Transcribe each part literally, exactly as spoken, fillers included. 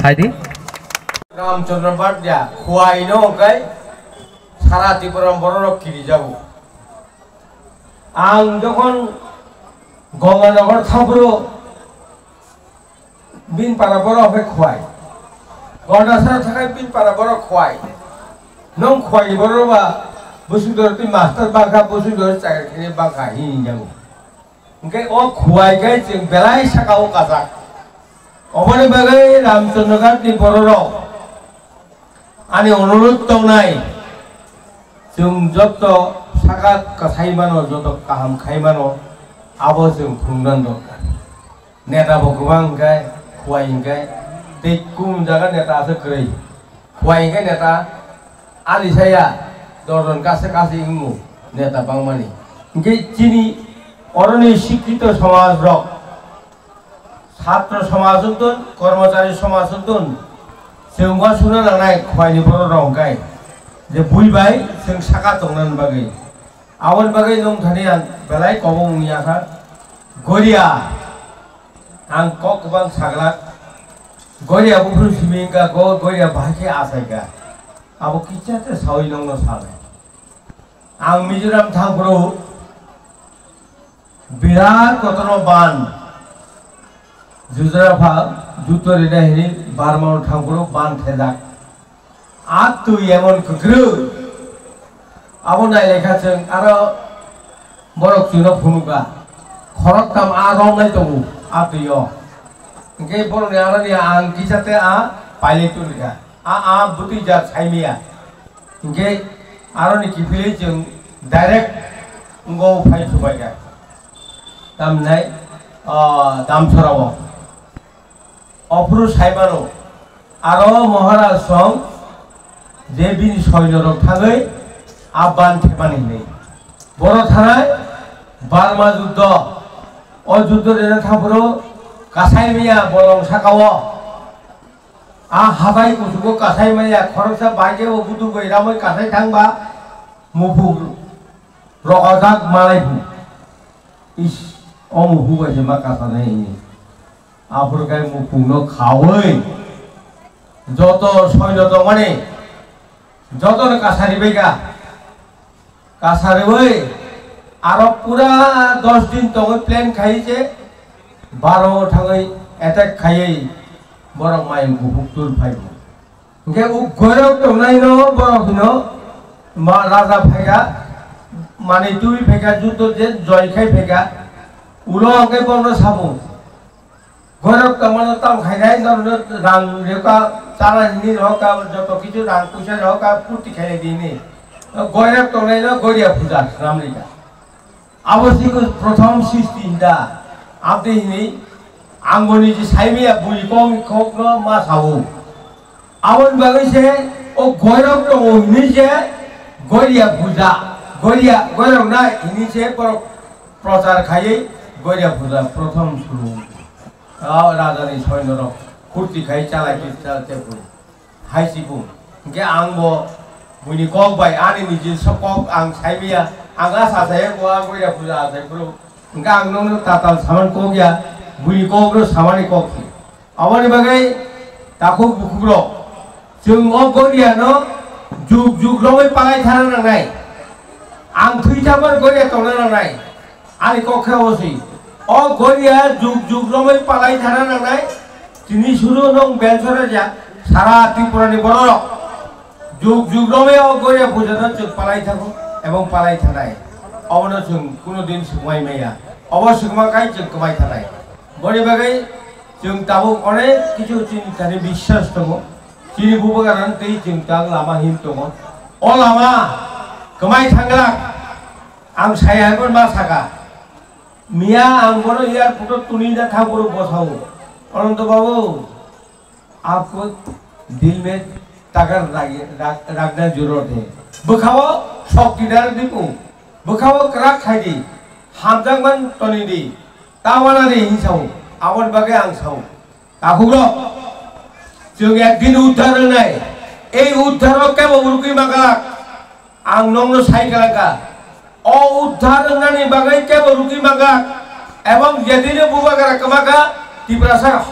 Hai di. Ramchandra Bhatia, Khowai no hwnkhe sara Tripura borok rok kirijago. Ang jokhon Gonganagar thaphuru, bini para borok hwnkhe Khowai. Gandasara thakai bini para borok Khowai. Nwng Khowai ni borok ba bwswk doro twi master bangkha, bwswk doro chakri khainai bangkha, hini jago. Hwnkhe o Khowai khe chwng belai saka o kajak. Oboni bagwi Ramchandra Ghat ni borok rok ani onurudh tongnai, chwng joto saka kwsai mano, joto kaham khai mano, abo chwng phunukna dorkar. Neta bo kwbang hwnkhe, Khowai hwnkhe, tei kum jaga neta aswk kwrwi. Khowai hwnkhe neta ali saya, dorjon kase kase wngmo neta bangmani. Hwnkhe chini oroni sikkito somaj rok, satro somaj wngtun, kormochari somaj wngtun, chwng uansukna nangnai Khowai ni borok rok hwnkhe je bui bai chwng saka tongnani bagwi. Aboni bagwi nwng thani ang belai kobong wngya kha. Goria, ang kok kwbang saglak. Goria buphuru simi wngkha, go-, Goria bahai khe achaikha. Abo kisa khe saui nongno sanai. Ang Mizoram thangphuru birat kotorma ban. Jujra pha, juto rina hini Burma o thangphuru ban thejak. A twi emon kwkrwi. Abo nai lekha chwng aro borok chwngno phunukha. Khoroktham a romnai tongo a twi o. Hwnkhe borokni aroni ang kisa tei a pailai tongkha. A, a bwtwi jat saimaya. Hwnkhe aroni kiphilwi chwng direct wngwi phai thubaikha. Tamhinai, ah, Damsora o. Ophuru saimano, aro Maharaj song je bini soino rok thangwi a ban thepani hinwi. Boro thanai Burma juddo. O juddo rina thaphuru kasai miya bolong sakao. A habai kuchugo kasai maya khoroksa baikhe o budu bai ramwi kasai thangba muphuk rokojak malai phu. Is, o muphuk bai se ma kasanai hini. Aphuru khe muphukno khaui joto soino tongmani jotono kasari baikha. Kasariui aro pura dos din tongwi plan khai je baro thangwi attack khaiwi borok mayung kuphuk tul phaibo. Hwnkhe o goirok tongnaino borok hino ma raja phaikha, manwi twi phaikha, juto je joy khai phaikha, ulo hwnkhe borokno sabo. Goirok tongmano tamo khainai, norokno rang rwkha, chana hini rohorkha, joto kichu rang puisa rohorkha, purti khainai di hini. Goirok tongnaino Goria puja swnam rikha. Abo se prothom sristi hinda. Aboni hini ang bo niji saimaya bui kok kokno ma sao. Aboni bagwi se o goirok tongo hini se Goria puja, Goria goirok na hini se borok prochar khaiwi Goria puja prothom suru. O rajani soinorok phurti khai chalai khe chal tebwi. Hai si bung. Hwnkhe ang bo buini kok bai ani niji sok kok ang sai maya. Ang a sa saya bo a Goria puja a sai phuru. Hwnkhe ang nokno tatal saman kok ya. Buini kok no samani kok si. Aboni bagwi takhuk bukhuk rok. Chwng o Goria no juk juk romwi palai thana nangnai. Ang thwi thabar Goria tongna nangnai. Ani kok khe osi. O Goria juk juk romwi palai thana nangnai. Tini suru nong bensora ja sara Tripura ni borok rok. Juk juk romwi o Goria puja no chwng palai thango ebong palai thanai. Obono chwng kuno din swkmai maya. Obo swkma kai chwng kwmai thanai. Boni bagwi chwng tabuk onek kichu chini thani biswas tongo. Chini bubagra tei chwng tang lama him tongo. O lama kwmai thanglak. Ang saya hai ma saka. Miya ang bono airport o tuni da thang boro bosao. Ananto babu, aapko dil mein takat ragi-, rak-, rakhna jarurut hai. Bwkhao shokti dar dipu. Bwkhao kwrak khai di. Hamjakman toni di. Tawana di hinsao. Aboni bagwi ang sao. Takhukrok, chwng ekdin uddhar wngnai. Ei uddhar o kebo rwgwi mangak. Ang nokno sai kwlangkha. O uddhar wngnani bagwi kebo rwgwi mangak. Ebong jedino bubagra kwmaka Tiprasa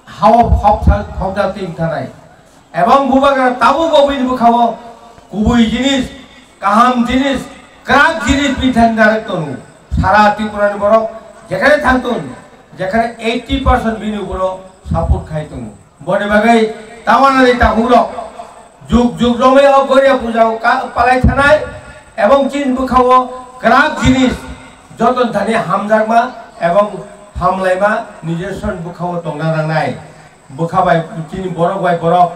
hao hopsa hopsa ting thanai. Ebong bubagra tabuk bo bini bwkhao kubui jinis, kaham jinis, kwrak jinis bini thani narwk tongo. Sara Tripura ni borok jekhane thangtun, jekhane eighty percent bini uporo support khai tongo. Boni bagwi tawanani takhuk rok juk juk romwi o Goria puja o ka-, palai thanai ebong chini bwkhao kwrak jinis joton thani hamjakma ebong hamlaima nijor son bwkhao tongna nangnai. Bwkha bai chini borok bai borok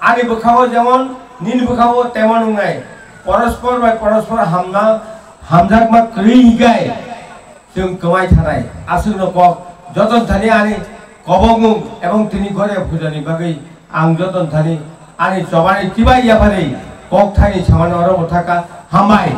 ani bwkhao jemon nini bwkhao temon wngnai. Porospor bai porospor hamna hamjakma kwrwi hinkhe chwng kwmai thanai. Aswkno kok joton thani ani kobokmung ebong tini Goria puja ni bagwi ang joton thani ani chobani chibai yaphari kok thani samani oro mwthaka. Hambai.